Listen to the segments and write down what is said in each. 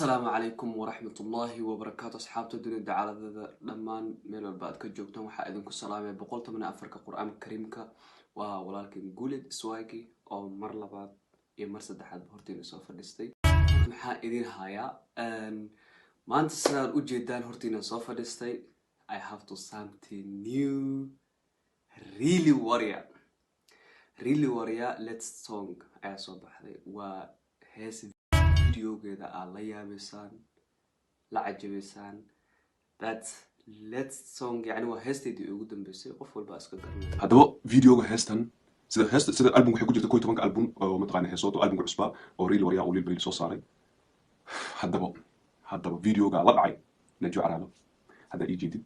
Asalaamu calaykum waraxmatullaahi wabarakaatu, asxaabta dunida dacaaladada dhammaan meel walba aad ka joogtaan. Waxaa idinku salaamaya 114-ka Qur-aanka Kariimka. Waa walaalkan Guuled Iswaagi oo mar labaad iyo mar saddexaad hortiina soo fadhiistay. Maxaa idin hayaa maanta? Sidaad ujeedaan, hortiina soo fadhiistay. I have to something new. Really Warrior, Really Warrior latest song ayaa soo baxday. Waa hees videogeeda aad la yaabaysaan, la cajabaysaan. That latest song, yani waa heesteydii ugu dambeysay, qof walba iska garanaya. Haddaba videoga heestan, sida heesta, sida album, waxay ku jirta 11-ka album oo mataqaana heesood oo albumka cusbaa oo Real Warrior uu Lil Baliil soo saaray. Haddaba videoga la dhacay Najo Caraalo haddaa ii jeedid,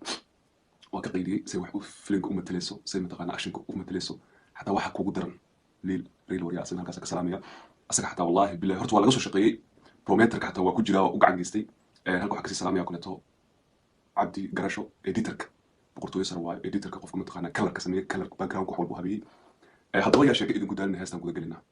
waa ka qaydiyey say wax u filimka u matalayso, say mataqaana actionka u matalayso. Xataa waxaa kugu daran Lil Real Warrior, asaga halkaas ka salaamaya. Asaga xataa, wallahi billahi, horta waa laga soo shaqeeyey. Promoterka xataa waa ku jiraa oo u gacan geystay. Halka waxaa kasii salaamaya kuleeto Cabdi Garasho, editorka boqortooyo sare waayo, editorka, qofka mataqaana colorka sameeyey, colorka, backgroundka, wax walbu habeeyey. Haddaba yaa sheeka idinku daalina, heestaan guda gelinaa.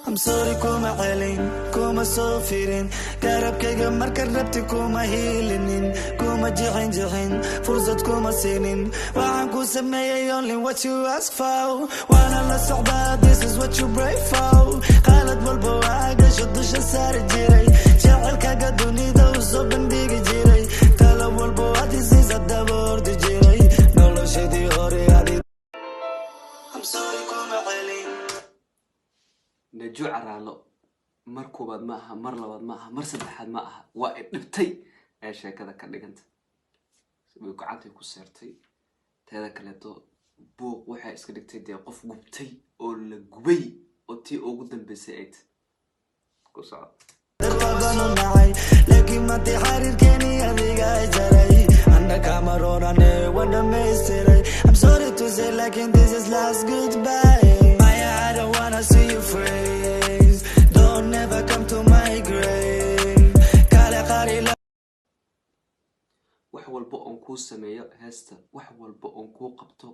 I'm sorry, kuma celin, kuma soo firin garabkayga marka rabti, kuma hiilinin, kuma jixin jixin, fursad kuma siinin. Waxaan ku sameeyey only what you ask for, waana la socdaa. This is what you pray for. Qalad walba waa gasho dusha saari jiray, jecelkaaga dunida u soo bandhigi jiray, talo walba waad isiisa daba ordi jiray, noloshadii hore adi. I'm sorry, kuma celin. Najo Caraalo mar koobaad ma aha, mar labaad ma aha, mar saddexaad ma aha. Waa i dhibtay ee sheekada ka dhiganta way gacantay ku seertay. Teeda kaleeto buuq waxay iska dhigtay, dee qof gubtay oo la gubay oo tii ugu dambeysay ay tahay ku soco. Dartaadanu nacay, laakiin maanta xariirkeeni adiga jaray, anna kamaroonane waan dhamaystiray. I'm sorry to say, laakiin this is last goodbye. Maya, I don't wanna see your face. Don't never come to my grave. Kale qari. Wax walba oon kuu sameeyo heesta, wax walba oon kuu qabto,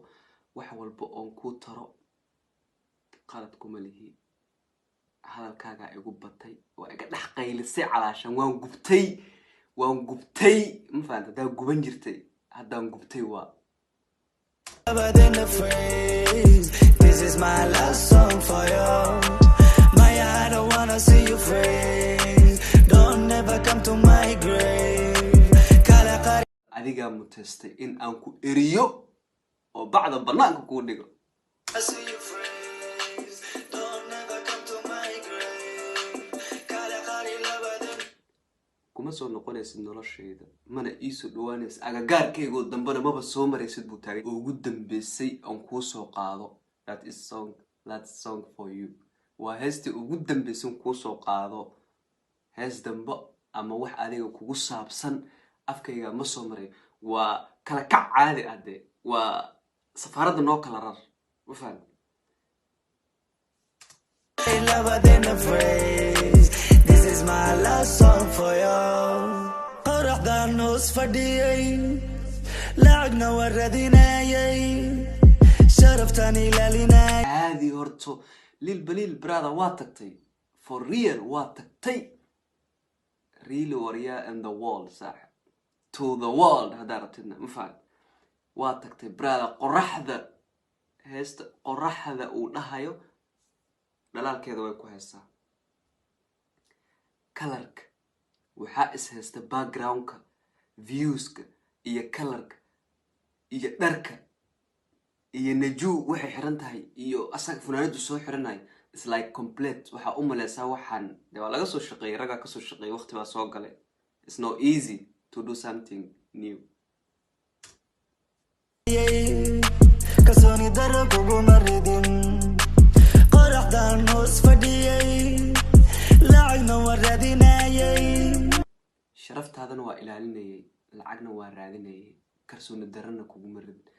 wax walba oon kuu taro, qalad kuma lihi. Hadalkaagaa igu batay, waa iga dhex qaylisay, calaashan waan gubtay, waan gubtay. Ma fahanta? Haddaa guban jirtay, haddaan gubtay waa Labadena phrase. This is my last song for you. Maya, I don't wanna see your face. Don't never come to my grave. Kale qari. Adigaa muteystay in aan ku eriyo oo bacda banaanka kuu dhigo. See your face. Don't never come to my grave. Kale qari labadena. Kuma soo noqonaysid noloshayda, mana iisoo dhawaanaysid, agagaarkaygoo dambena maba soo maraysid buu taagay. Ugu dambeysay oon kuu soo qaado, that is song, that song for you. Waa heestii ugu dambeysay oon kuu soo qaado. Hees dambe ama wax adiga kugu saabsan afkayga ma soo marayo. Waa kala kac caadi ah dee, waa safaaradda noo kala rar, ma fahmi? Labadena phrase. This is my last song for you. Qoraxdaan hoos fadhiyey, lacagna waa raadinayay, sharaftaan ilaalinayay. Caadi horto, Lil Baliil brother, waa tagtay, for real, waa tagtay. Really Warrior in the world, saaxib, to the world haddaa rabtidna, ma faham? Waa tagtay brother. Qoraxda, heesta qoraxda uu dhahayo, dhalaalkeeda way ku heystaa, colorka waxaa is haysta, backgroundka, viewska iyo colorka iyo dharka iyo Najuu waxay xiran tahay iyo asaga funaanadu soo xiranay is like complete. Waxaa u maleysaa waxaan de waa laga soo shaqeeyay, raggaa kasoo shaqeeyay, waqti baa soo galay. It's not easy to do something new. Kalsooni daro kuguma ridin. Qoraxdaan hoos fadhiyey, lacagna waa raadinayay. Sharaftaadana waa ilaalinayay, lacagna waa raadinayay, kalsooni darana kuguma ridin.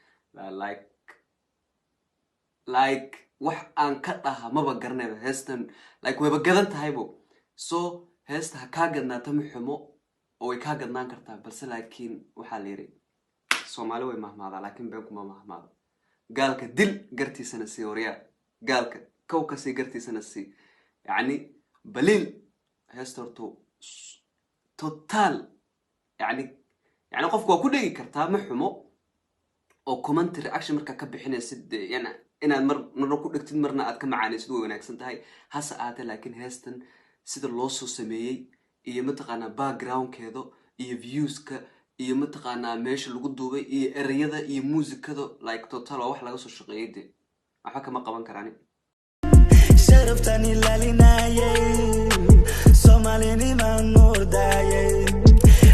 Like wax aan ka dhaha maba garanayba. Heestan like wayba gadan tahaybo, so heesta ha kaa gadnaata, ma xumo. Oo way kaa gadnaan kartaa, balse laakiin waxaa la yidhi, Soomaali way mahmaadaa, laakiin been kuma mahmaado. Gaalka dil, gartiisana sii. Waryaa, gaalka kow ka sii, gartiisana sii. Yacni Baliil heesta horto total, yani qofku waa ku dhegi kartaa, ma xumo oo comment reaction markaa ka bixinaysid dee, yani inaad mar marna ku dhegtid, marna aad ka macaanaysid, way wanaagsan tahay. Hase ahaatee laakiin heestan sida loo soo sameeyey iyo mataqaanaa backgroundkeeda iyo viewska iyo mataqaanaa meesha lagu duubay iyo ereyada iyo muusikada, like total waa wax laga soo shaqeeyay dee. Waxba kama qaban karani. Sharaftan ilaalinayay, Soomaalinimaan nuurdaayay,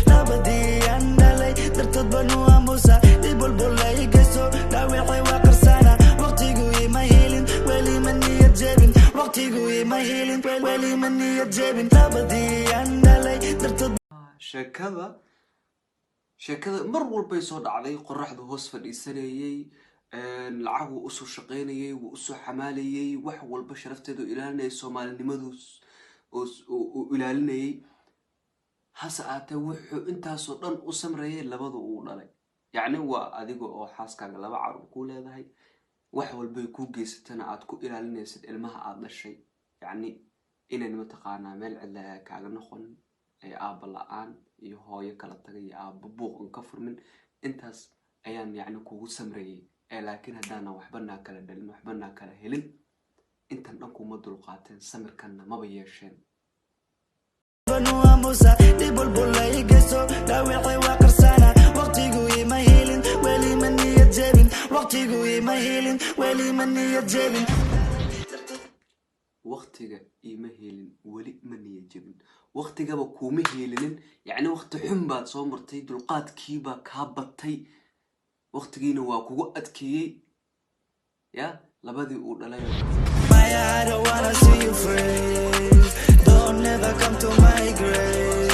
labadii aan dhalay dartood banu aamusa. Dhib walbo lay geyso, dhaawacay waa qarsana. Waqtigu ima helin, weli ma niyad jebin. Waqtigu ima helin, weli ma niyad jebin. Labadii aan dhalay dartood. Sheekada mar walbay soo dhacday. Qoraxdu hoos fadhiisanayey, lacag wuu usoo shaqaynayay, wuu usoo xamaalayay, wax walba sharafteedu ilaalinayay, Soomaalinimadu uu ilaalinayay. Hase aatee wuxuu intaasoo dhan u samrayay labada uu dhalay. Yacni waa adiga oo xaaskaaga laba caruur ku leedahay, wax walbay kuu geysatana aad ku ilaalinaysid ilmaha aad dhashay, yacni inayn mataqaanaa meel cidla kaaga noqon, ee aabba la-aan iyo hooyo kala tagay iyo aabba buuq an ka furmin. Intaas ayaan yacni kugu samrayay ee laakiin haddaanan waxbanaa kala dhalin, waxbanaa kala helin, intan dhan kuma dulqaateen, samirkanna maba yeesheen. Banu aamusa, dhib walbo lay geyso, dhaawacay waa qarsana. Waqtigu ima helin, weli ma niyad jebin. Waqtigu ima helin, weli ma niyad jebin. Waqtiga ima helin, weli ma niya jebin. Waqtigaba kuuma helinin, yacni waqti xun baad soo martay, dulqaadkiibaa kaa batay, waqtigiina waa kugu adkeeyey ya labadii uu dhalay. Maya, I don't wanna see you free. Don't never come to my grave.